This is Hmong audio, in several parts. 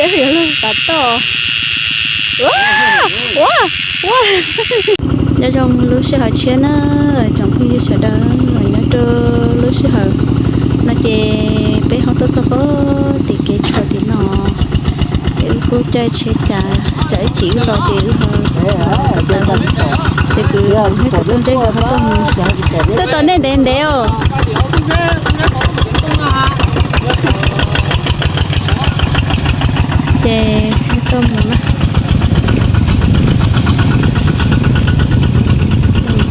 Yog lub tav toj. Ua, ua, ua. Nyob zoo lub sij hawm tshiab na, tsoom phooj ywg sawv daws, nyob rau lub sij hawm no ces peb ho tuaj txog pem tim kev tshuam tim no. Ces wb kuj caij tsheb cav, tsam ib chim wb los ces wb ho tau tau. Ces kwv thiab kwv tij Ntseb nkawd ho tuaj mus. Tuaj tos nej ntev ntev os. Ces tuaj mus na.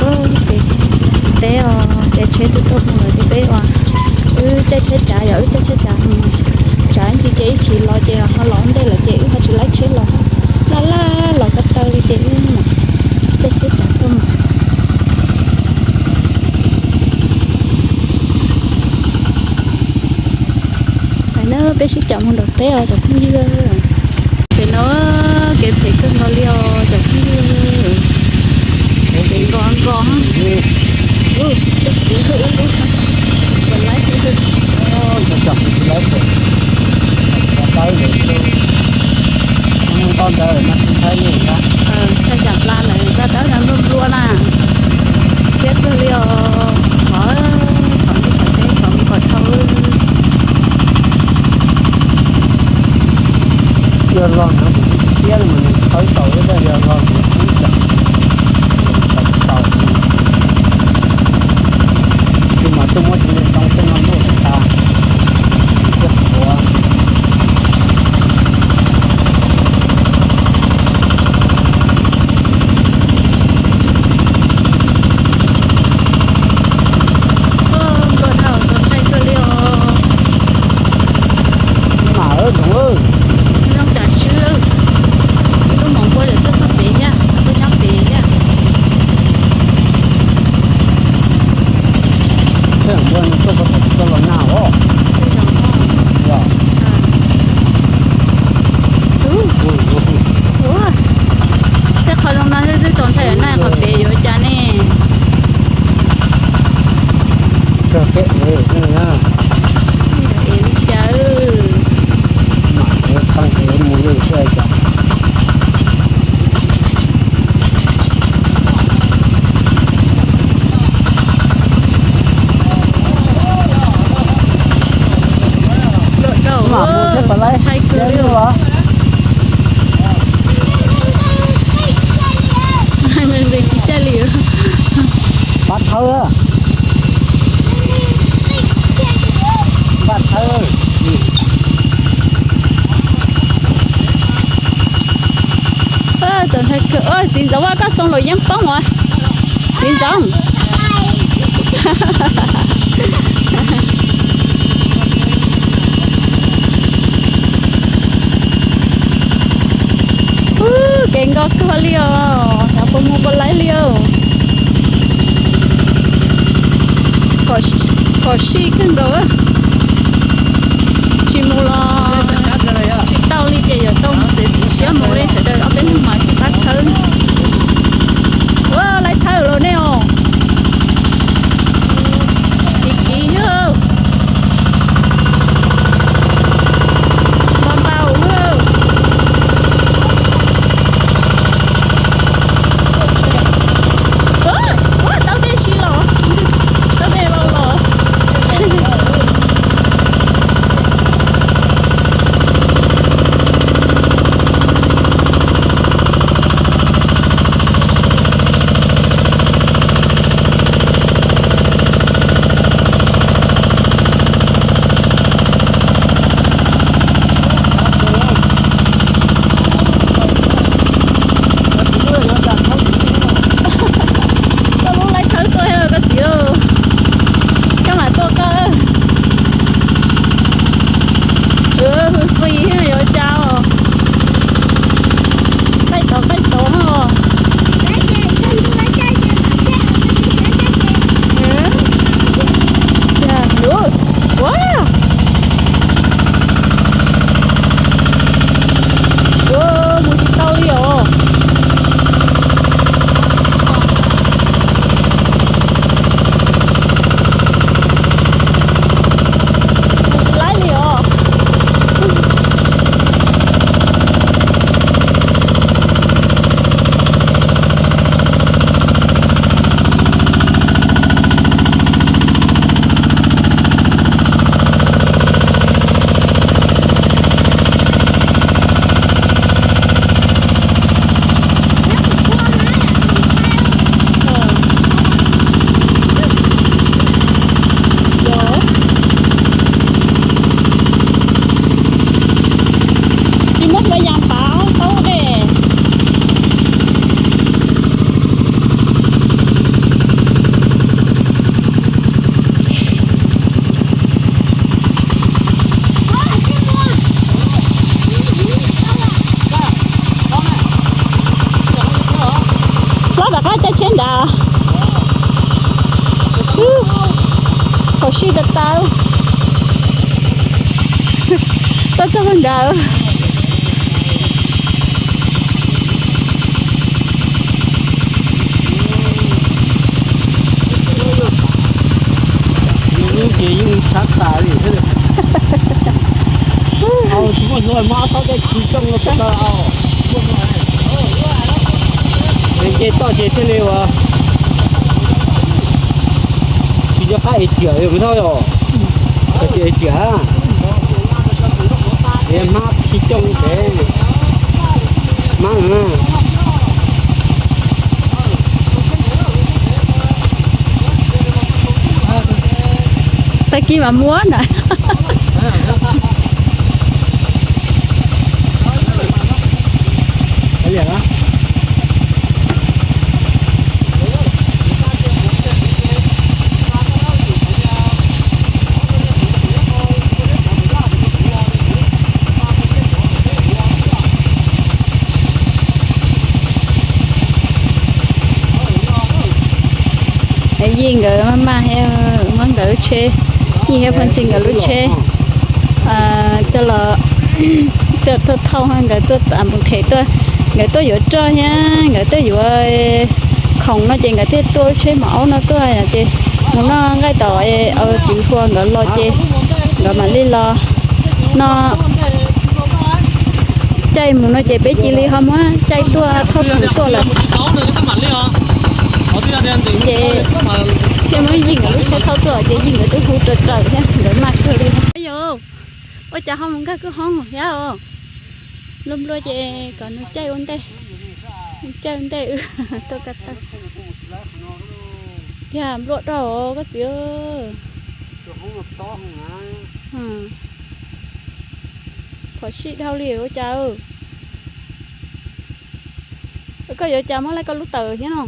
Mus pem teb os, ces tsheb twb tuaj mus lawm ces peb ua, wb caij tsheb cav, yog wb caij tsheb cav mus, tsam ntsis ces ib chim los ces ho los ntej lawm ces wb ho tsis laib tsheb los, laj laj los ko taw li ces wb caij tsheb cav tuaj mus. Hais na, peb sib caum mus nram teb os cov phooj ywg. Ces no kev phem kawg nkaus li os cov phooj ywg. Kev nkos nkos. Tshaj tsam pla lawm, npaj tawb nplua nplua na. Siab kawg li os. Qhov, qhov ntej qhov teb qhov mus qhov dhau. Yog los no kuv siab mas nws thawb tau ib daim, yog los kuv siab tau. Tus mas tuaj muab tus ntoo tej no ntuj tas, siab qhuav. Nplua dhau, ntshai kawg li os. Mas zoov, nyob cas swb, lub moos npua lawm tuaj txog pem thiab, tuaj nyob pem thiab. Tej npua nws tuaj, tuaj los nag os. Tej qhov zoo no twb txaus ntshai na, qhov pem yuav cas ne? Es li cas? Ntshai kawg li os. Nqis tsis caij li. Pab thawb. Pab thawb. Txiv ntxoov, koj xoo los yeeb poob os. Txiv ntxoov. Kev nkos kawg li os, xyov puas mus puas laib li os. Phom sij kawg nkaus, tsis mus los tsis tau li ces yuav tau mus txiav txim siab mus li sawv daws, ob peb leeg mas sib pab thawb. Ua, laib thawb los nej os. Kiv kiv xwb. Npau npau xwb. Ua, tau dej si los, tau dej los los. Rov qab caij tsheb nrad. Phom sij tas tas. Tuaj txog nrad. Lub ces yeej sab tas li thiab. Tsis muaj hlua, mob tau tej tsis coj los tau. Nce toj ces thiaj li ua tsis nco qab ev riam li kuv thauj yom. Tsis ev riam, es hmab khi coj ces hmab na. Tag kis mas muab na. Yij nkawd maj maj thiab, muab nkawd lub tsheb, Yij thiab Phaj Ntxhi nkawd lub tsheb coj los, tuaj thauj, nkawd tuaj mus qhev tuaj, nkawd tuaj yuav roj thiab nkawd tuaj yuav khoom no ces nkawd thiaj tuaj lub tsheb maum aub no tuaj ces mus noj nqaij tom txiv hlua nkawd los ces nkawd mam li los no. Caij mus no ces peb cia li ho muab caij tuaj thauj khoom tuaj lawm. Ces thiaj muab Yij nkawd lub tsheb thauj tuaj ces Yij nkawd twb hu raws raws thiab nkawd maj kawg li. Yog ua cas ho mus nkag kwj hoob thiab os? Nplua nplua ces kom nws caij ua ntej, caij ua ntej wb tuaj ko taw. Yog nplua rau koj txiv. Phom sij dhau li ua cas. Koj yuav cas muab laij koj lub tawm thiab no.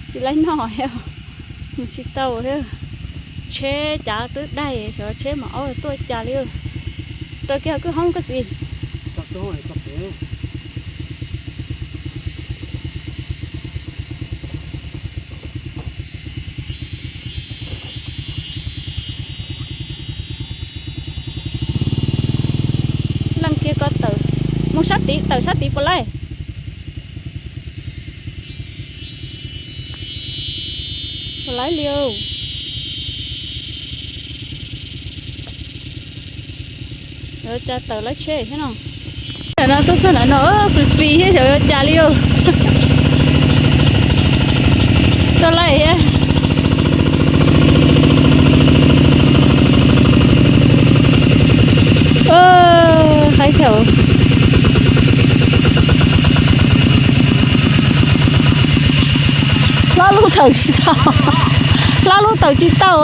Tsis laij noj, mus tsis tau thiab. Tsheb cav twb daig, xyov tsheb maum aub tuaj cas li. Raws kiag kwj hoob koj txiv. Leej kiag ko tawm mus sab tid, tawm sab tid puas laij? Puas laij li. Yuav cas tawm laij tsheb thiab no. Ntawm no tuaj txog ntawm no plis plis thiab xyov yuav cas li. Tuaj laij thiab. Qaib thiab. Hlob lub tawm tsis tau. Hlob lub tawm tsis tau.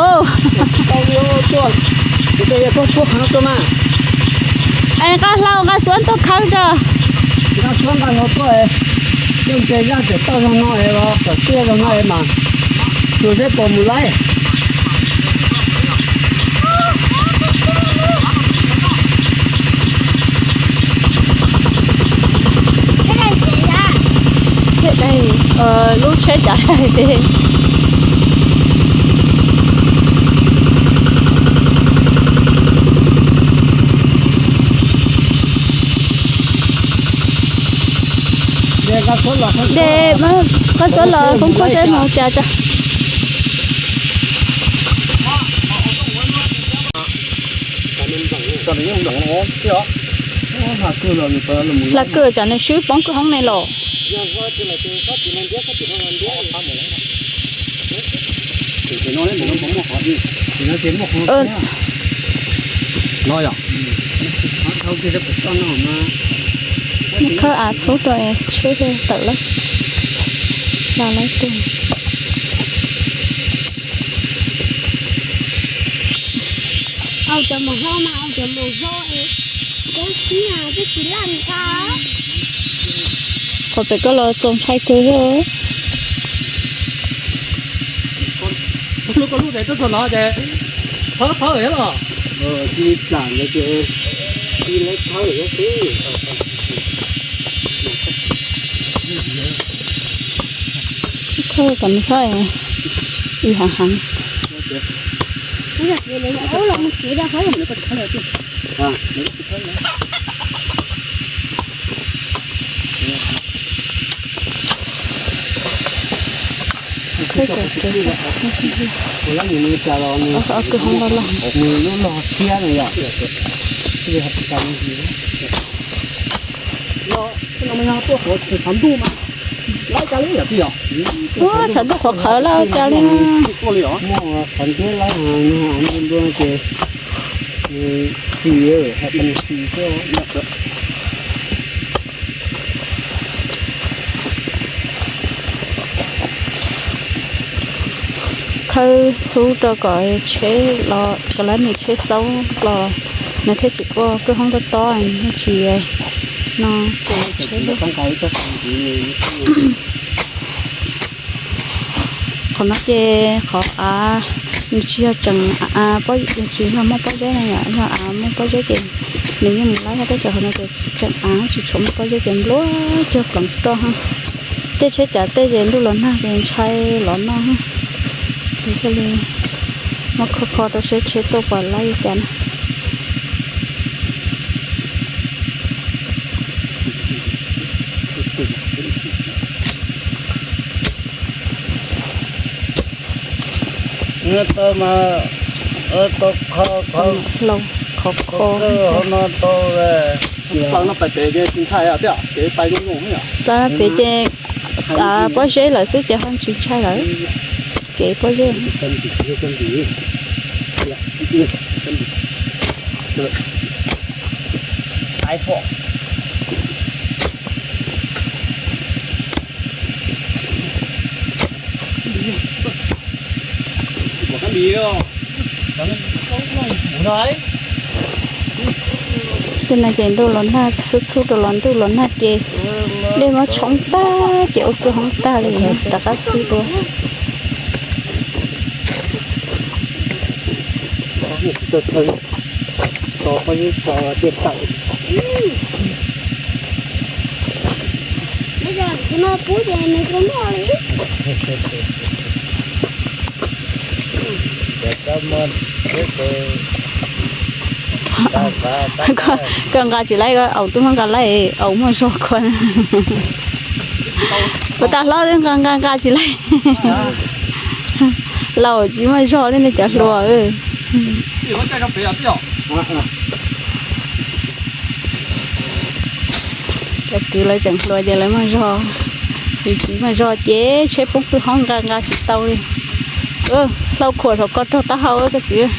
Es nqa hlau nqa suab tuaj khawb tso. Nqa suab nqa hlau tuaj, tuaj nce zaj tawm toj zog no es los tawm tiaj zog no es mas tsuas seb puas mus laij. Lub tsheb cav daig peb. De, nqa suab los khoob khuab seb mus cas tso. Hla kawg tsam nws swb poob kwj hoob ne los. Khawb av txhub rau es tsheb thiaj tawm lawm. Hla lawm tus. Qhov pem koj los txaus ntshai kawg thiab. Lub koj lub tes tuaj txog no ces thawb thawb los. Ib plam ntawd ces ib lawv thawb xwb. Thawb kom nws txhob ib hav heev. Kwj hoob loj loj. Ua, tshav ntuj qhuav qhawv lawm cas li. Muaj qhov ntiab lawm, ntuj ces tsis, hais tias nws tsis. Khawb txhub rau kom tsheb los, kom lawv nws tsheb xaub los, nws thiaj tsis quaj kwj hoob tob tob, nws tsis no. Qhov no ces qhov av, nws tsis yog tseem av, tsis yog muaj pob zeb na yom, yog av muaj pob zeb ces nws yeej mus laib, tab sis qhov no ces tseem av tsis tshua muaj pob zeb ces npluab cuag pleev roj. Tej tsheb cav tej ces ntuj los nag ces ntshai los noj, ces thiaj li muab kho kho rau seb tsheb tuaj puas laib li cas na. Tau mas, tau kho, kho kho no tau. Plaws no pais pem ces tsis ntshai tiag, ces pais zoo zoo. Plaws no pem ces pob zeb lawm xwb ces ho tsis ntshai lawm. Kev pob zeb. Tej no ces ntuj los nag, txhub txhub rau los ntuj los nag ces dej muab tshoob tag ces ua kwj hoob tag li, rov qab txhub dua. Koj nqa tsis laib, au tub muab nqa laib, au muaj zog khuav. Puas tas hlob nqa nqa nqa tsis laib. Laus tsis muaj zog li nej cov hluas. Cov kwv lawv tseem hluas ces lawv muaj zog, txiv txiv muaj zog ces tsheb poob kwj hoob nqa nqa tsis tau li. Hlau khuam saum ko rog taub hau koj txiv.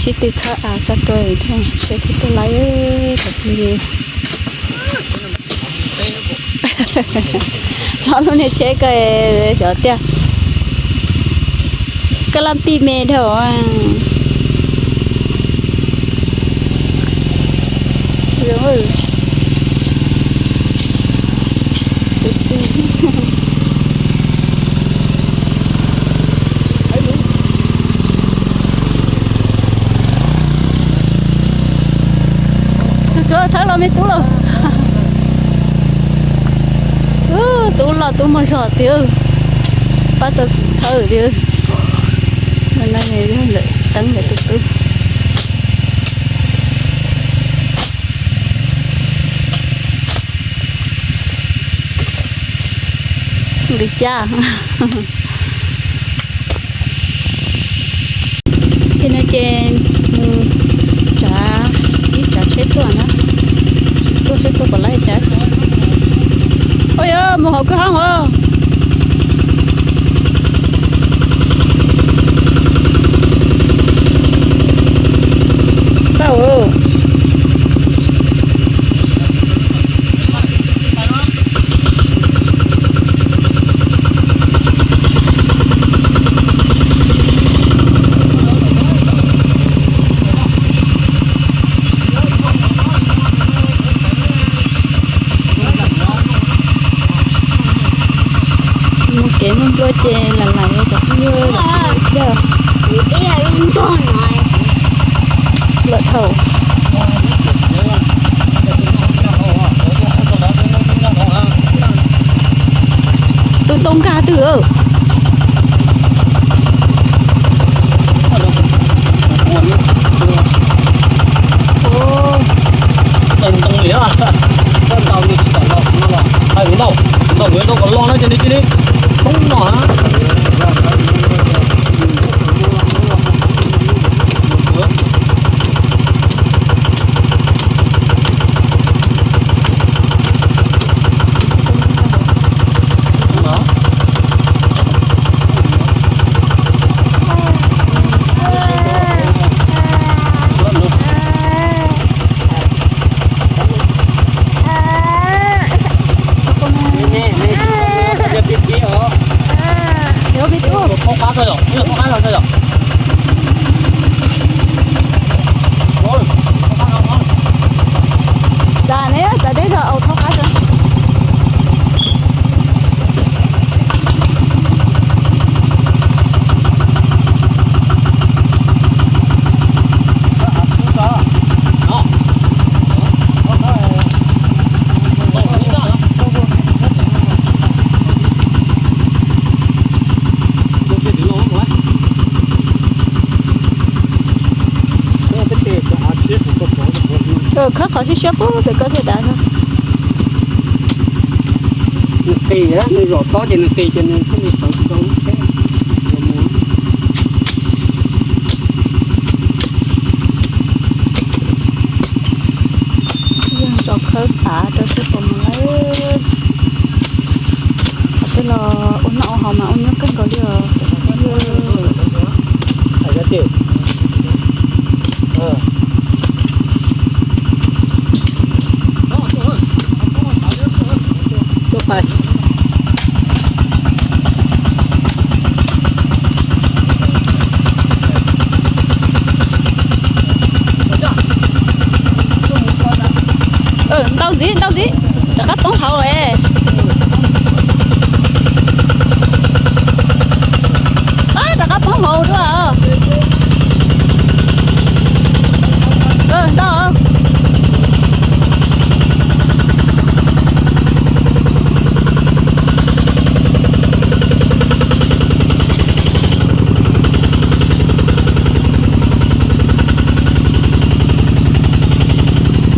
Sib tw khawb av tso rau thiaj tsheb thiaj tuaj laib. Tam sis hlob lub niag tsheb ko xyov tiag, koj laj pij me dhau. Tus tsov thawb los me tub los. Tub los tub muaj zog tiag, pab tau txiv thawb tiag. Teeb ntawm tus tub. Nqis caj. Ces no ces mus tsav, ib tsav tsheb tuaj na, tuaj seb tuaj puas laib cas. Ua yog mus hauv kwj hoob os. Tau. Tuaj ces lam lam cov phooj ywg los tsis yog lawm thaum tus ntoo nkag twg. Ntoo li, koj ntaus nws tsis tawm los no los hais kuv ntaus, ntaus kuv ntaus kom los no ces nws cia li poob no na. Txav ne, txav deb zog, au thaub qab tso. Khawb qhov siab siab pub pem koj thiaj dav no. Nws qis, nws zaum tob ces nws qis ces nws thiaj li sawv tsis tau lub tsheb. Yog zos khawb tav rau seb puas mus lawm. Qhov twg los ua noj ua haus mas ua nyuaj kawg nkaus li os. Ntau ntxiv, ntau ntxiv, rov qab poob hauv lawm. Rov qab poob hauv dua. Ntau.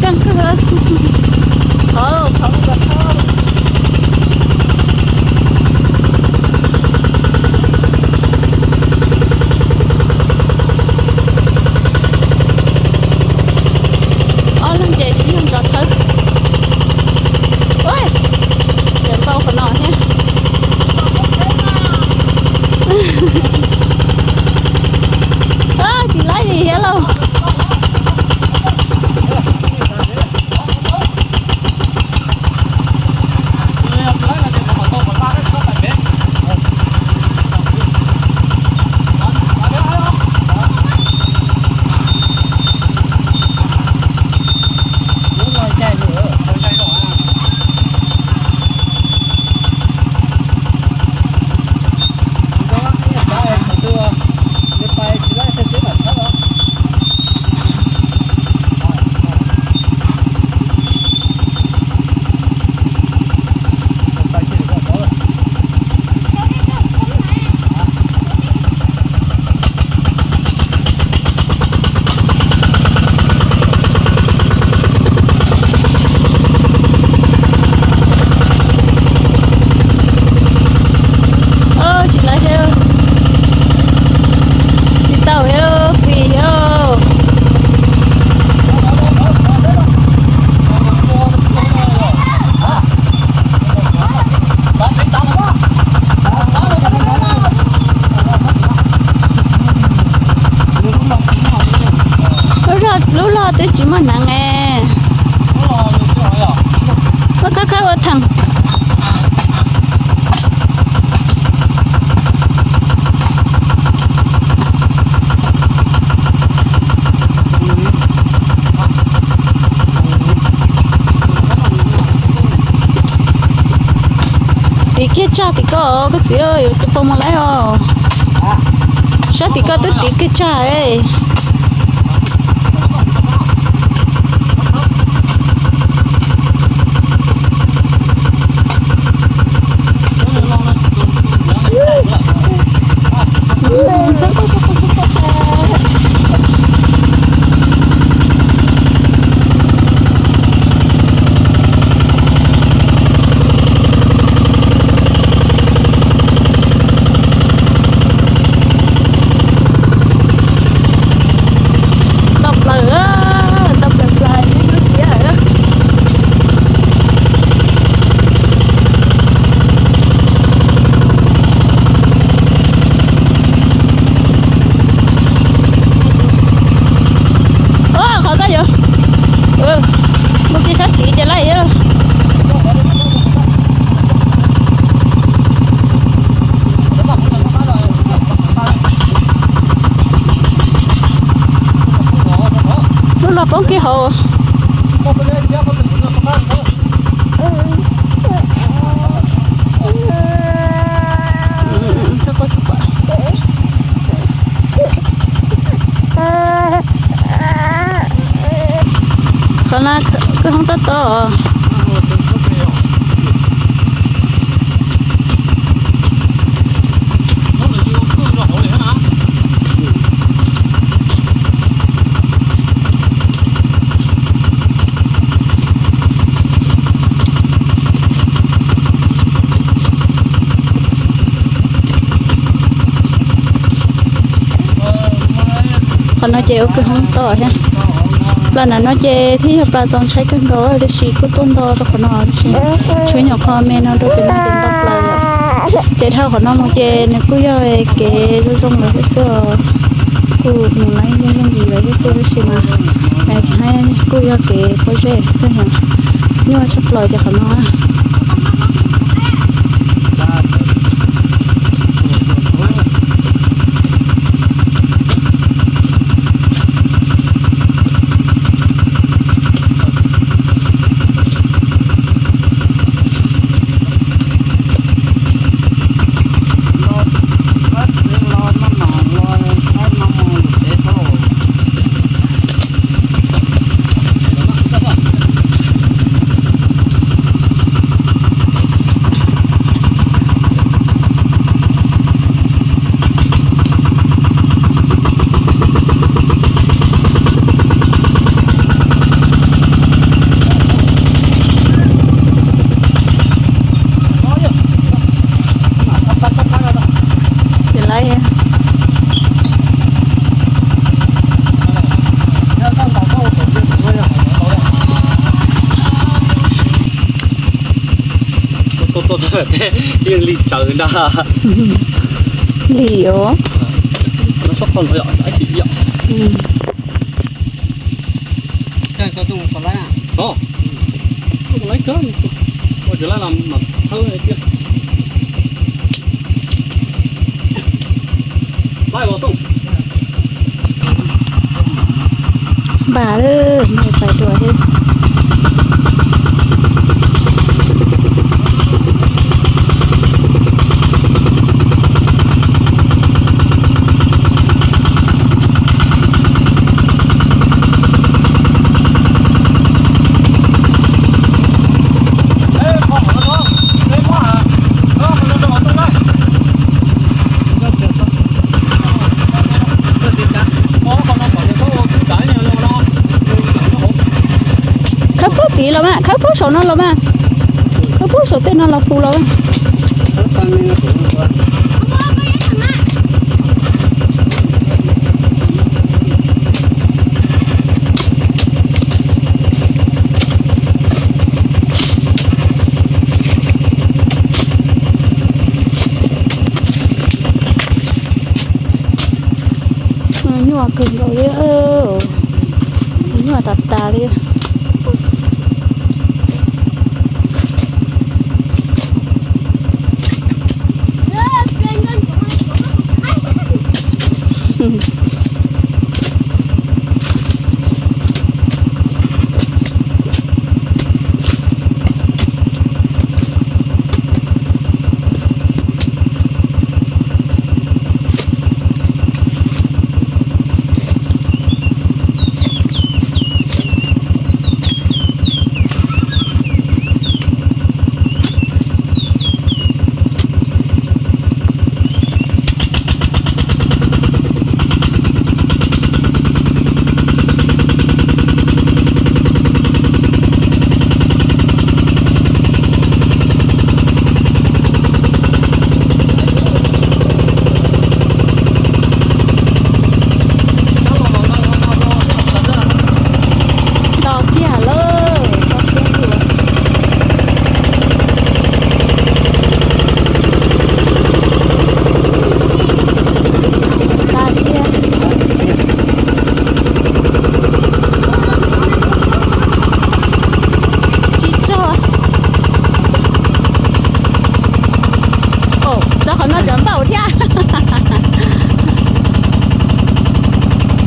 Keej kawg. Qhov, qhov, qhov. Ob leeg ces tsis yog ntsos thawb. Ua, cov npau qhov no thiab. Tsis laib li thiab lauj. Tsis laib thiab, tsis tau thiab, fis thiab. Lub zog lub log twb tsis muaj hneev es. Muab khawb khawb ua theem. Tim Kev tsag tim ko, koj txiv, yuav cov pos mus laib os. Sab tim ko twb tim kev tsag. Tau plaws, tau plaws plaws, lub siab. Qhov ko yuav mus kev sab tid ces laij. Lub los poob kiag hauv. Qhov no kwj hoob tob tob. Qhov no ces ua kwj hoob tob thiab. Plas nram no ces thiab yog plas txaus ntshai kawg nkaus tiam sis kuj tuaj nto rau qhov no tiam sis tshuav nyuam qhuav me no rau pem no ces nto plaws. Ces dhau qhov no mus ces nws kuj yog kev zoo zoo lawm thiab xwb, kuj mus laib yooj yooj yim lawm thiab xwb tab sis mas kuj yog kev pob zeb xwb, nyuaj tshaj plaws ces qhov no. Yeej li tsawv ntag. Li os. Npam, pais dua thiab. Khawb puag tid los mas, khawb puag saum no los mas, khawb puag saum tej no los hu los. Nyuaj kawg nkaus li, nyuaj tas tas li.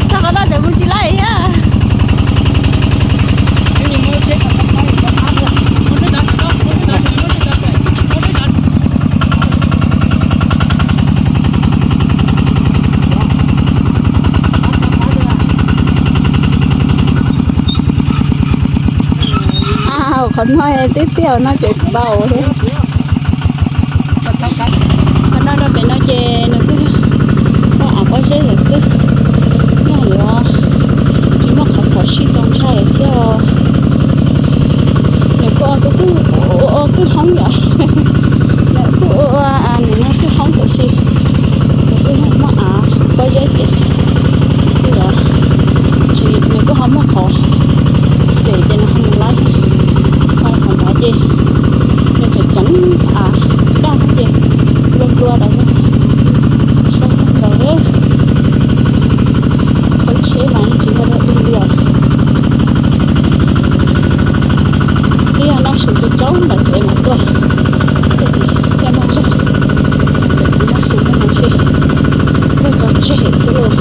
Txog qhov no tseem mus tsis laij thiab. Qhov no twb tiaj no tseem npau thiab. Qhov no rau pem no ces nws kuj muaj av pob zeb lawm xwb, nyob yuav tsis muaj qhov phom sij txaus ntshai lawm thiab os. Nws kuj ua kwj hoob yom, nws kuj ua ua nws no kwj hoob tiam sis nws kuj yog muaj av pob zeb ces kuj yuav tsis, nws kuj ho muaj qhov xwm ces nws ho mus laij. Ho qhov ntawd ces nws tseem ceev av daj ces nplua nplua tas zog. Sab nkaus, thawb tsheb mas yeej tsis yog dog dig li os. Twb yog noj su tsaub tsaub ntawm tsev mas tuaj, thiaj tsis muaj zog, tseem tsis muaj su no mas tsuas tuaj tso tseg xwb lauj.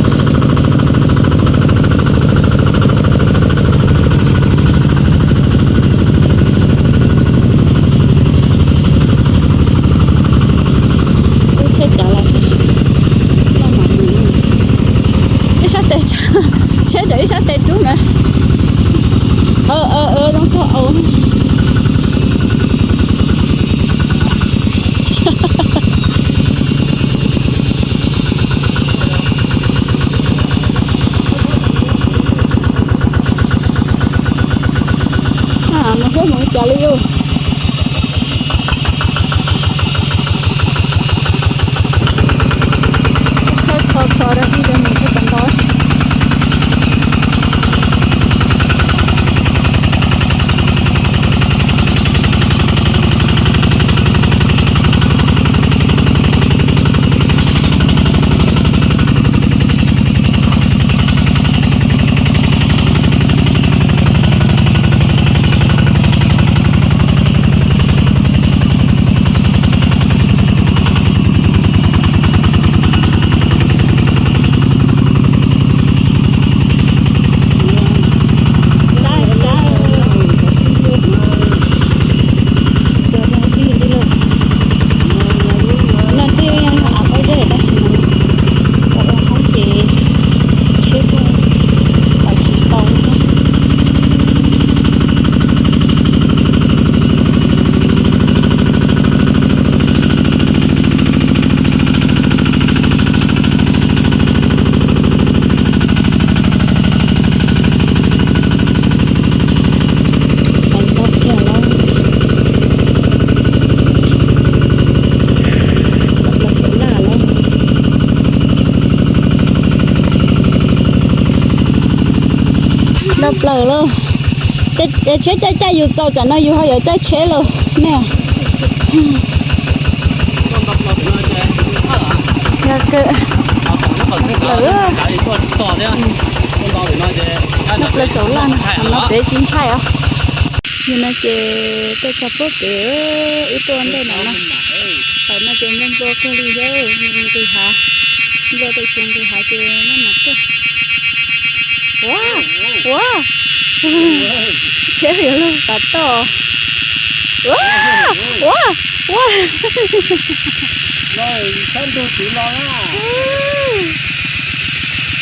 Lub tsheb cav los, ib sab tes, tsheb cav ib sab tes rub na. Zoo kawg au. Mus thiab mus cas li yus. Khawb kho kho rau ib rau mus thiab tau ntau. No twb yog av pob zeb tab sis mas ua hoob ces tsheb kuj pais tsis tau thiab. Pais tau kiag lauj. Plaws saum laj lauj. Nto plaws lauj. Tsheb caij caij yus txaus tsam no yus ho yuav caij tsheb lauj nej. Yog kawg. Nto plaws saum laj no, qhov no pem tsis ntshai os. Yog no ces tuaj txog pub pem wb tuaj ntej no na. Thaum no ces npua npua kawg li thiab, nqis hav, npua tej xyoo nqis hav ces maj mam tuaj. Ua, ua, tsheb yuav luag tav toj. Ua, ua, ua.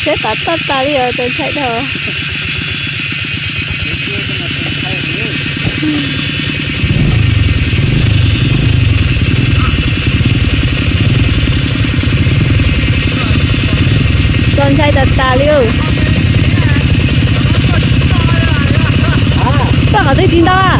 Tsheb tav toj tas li os, txaus ntshai dhau. Txaus ntshai tas tas li. Tuaj qhov twg tsis ntau a?